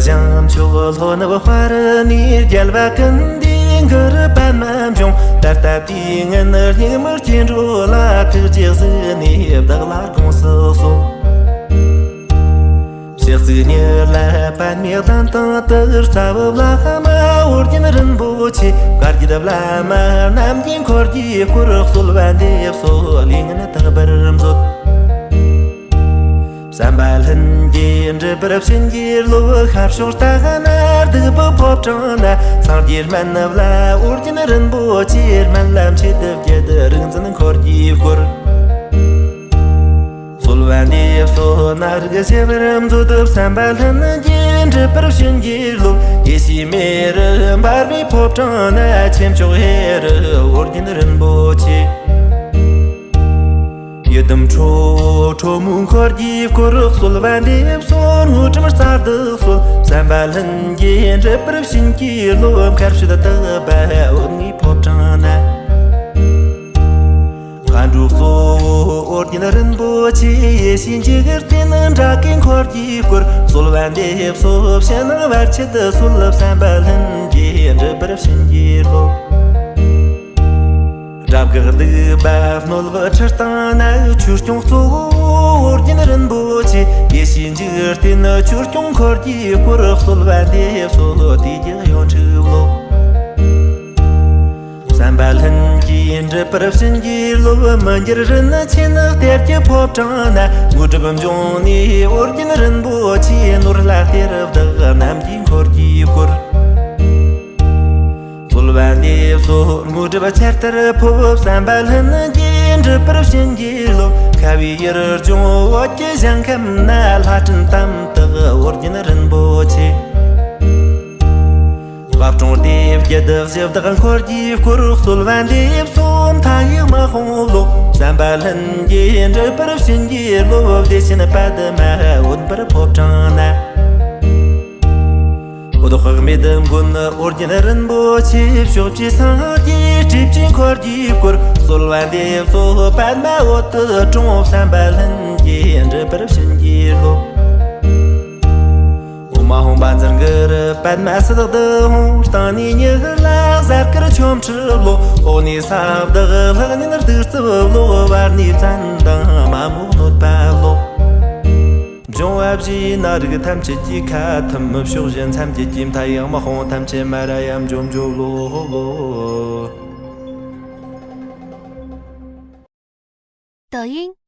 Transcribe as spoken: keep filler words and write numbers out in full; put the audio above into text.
ཞིང་མཆོག་ལྷོ་ནུབ་དཔལ་ནས་རྒྱལ་བ་ཀུན་འདུས་གུ་རུ་པདྨ་འབྱུང་། ད་ལྟ་དུས་ངན་སྙིགས་མའི་སྐྱེ་འགྲོ་ལ། ཐུགས་རྗེས་གཟིགས་ནས་བདག་ལ་དགོངས་སུ་གསོལ། ཕྱག་འཚལ་ཉིད་ལ་པདྨའི་གདན་སྟེང་དུ། རྩ་བའི་བླ་མ་ཨོ་རྒྱན་རིན་པོ་ཆེ། བཀའ་བརྒྱུད་བླ་མ་རྣམས་ཀྱི་འཁོར་གྱིས་བསྐོར། གསོལ་བ་འདེབས་སོ་ལས་ངན་དག་པར་མཛོད། བསམ་པ་ལྷུན་གྱིས་འགྲུབ་པར་བྱིན་གྱིས་རློབས། ཤར་ཕྱོགས་སྟག་ན་སྡིག་པའི་ཕོ་བྲང་ན། སངས་རྒྱས་སྨན་བླ་ཨོ་རྒྱན་རིན་པོ་ཆེ། སྨན་བླ་མཆེད་བརྒྱད་རིག་འཛིན་འཁོར་གྱིས་བསྐོར། གསོལ་བ་འདེབས་སོ་ནད་རིགས་ཞི་བར་མཛོད། བསམ་པ་ལྷུན་གྱིས་འགྲུབ་པར་བྱིན་གྱིས་རློབས། ཡེ་ཤེས་མེ་རུ་འབར་བའི་ཕོ་བྲང་ན། ཆེ་མཆོག་ཧེ་རུ་ཨོ་རྒྱན་རིན་པོ་ཆེ། ཡི་དམ་ཁྲོ་བོ་ཁྲོ་མོའི་འཁོར་གྱིས་བསྐོར། གསོལ་བ་འདེབས་སོ་དངོས་གྲུབ་རྩ་བདག་གསོལ། བསམ་པ་ལྷུན་གྱིས་འགྲུབ་པར་བྱིན་གྱིས་རློབས། མཁའ་སྤྱོད་དག་པ་འོད་ལྔའི་ཕོ་བྲང་ན། མཁའ་འགྲོ་གཙོ་བོ་ཨོ་རྒྱན་རིན་པོ་ཆེ། ཡེ་ཤེས་འཇིག་རྟེན་དགྲ་བགེགས་འཁོར་གྱིས་བསྐོར། གསོལ་བ་འདེབས་སོ་ཕྱི་ནང་བར་ཆད་སོལ། བསམ་པ་ལྷུན་གྱིས་འགྲུབ་པར་བྱིན་གྱིས་རློབས། དགྲ་བགེགས་སྡིག་པ་བསྣོལ་བའི་ཁྲི་སྟེང་ན། ཆོས་སྐྱོང་གཙོ་བོ་ཨོ་རྒྱན་རིན་པོ་ཆེ། ཡེ་ཤེས་འཇིག་རྟེན་ཆོས་སྐྱོང་འཁོར་གྱིས་བསྐོར། གསོལ་བ་འདེབས་སོ་དུས་ཀྱི་ཡོངས་ཁྲིད་ལོ། བསམ་པ་ལྷུན་གྱིས་འགྲུབ་པར་བྱིན་གྱིས་རློབས། མི་འགྱུར་རིན་ཆེན་གཏེར་གྱི་ཕོ་བྲང་ན། དངོས་གྲུབ་འབྱུང་གནས་ཨོ་རྒྱན་རིན་པོ་ཆེ། ནོར་ལྷ་གཏེར་བདག་རྣམས་ཀྱི་འཁོར་གྱིས་བསྐོར། གསོལ་བ་འདེབས་སོ་དངོས་གྲུབ་ཆར་ལྟར་ཕོབ། བསམ་པ་ལྷུན་གྱིས་འགྲུབ་པར་བྱིན་གྱིས་རློབས། ཁ་བའི་ཡུལ་ལྗོངས་བོད་ཀྱི་ཞིང་ཁམས་ན། ལྷ་སྲིན་དམ་དག་ཨོ་རྒྱན་རིན་པོ་ཆེ། དཔལ་སྤྲུལ་སྡེ་བརྒྱད་བཞི་བདག་འཁོར་གྱིས་བསྐོར། གསོལ་བ་འདེབས་སོ་མཐའ་ཡས་དམག་དཔུང་ལོ། བསམ་པ་ལྷུན་གྱིས་འགྲུབ་པར་བྱིན་གྱིས་རློབས། བདེ་ཆེན་པདྨ་འོད་འབར་ཕོ་བྲང་ན། འོད་དཔག་མེད་མགོན་ཨོ་རྒྱན་རིན་པོ་ཆེ། ཕྱོགས་བཅུའི་སངས་རྒྱས་སྲས་བཅས་འཁོར་གྱིས་བསྐོར། གསོལ་བ་འདེབས་སོ་པདྨ་འོད་དུ་འཁྲུངས། བསམ་པ་ལྷུན་གྱིས་འགྲུབ་པར་བྱིན་གྱིས་རློབས། འོ་མ་ཧོ་བཛྲ་གུ་རུ་པདྨ་སིདྡྷི་ཧཱུྃ། སྟེང་ནས་ཉི་ཤུ་རྩ་བརྒྱད་ཆོ་འཕྲུལ་ལོ། འོག་ནས་ས་བདག་ལྷག་གཉེན་གདུགས་རྩུབ་ལོ། བར་ནས་བཙན་དང་མ་མོ་གནོད་པ་ལོ། འབྱུང་བ་བཞིའི་ནད་རིགས་ཐམས་ཅད་ཀྱི་ཁ་ཐུམ། ཕྱོགས་བཞི་མཚམས་བརྒྱད་ཀྱི་མཐའ་ཡས་དམག་དཔུང་ཐམས་ཅད་མར་ཡ་འཇོམས་འཇོམས་ལོ།抖音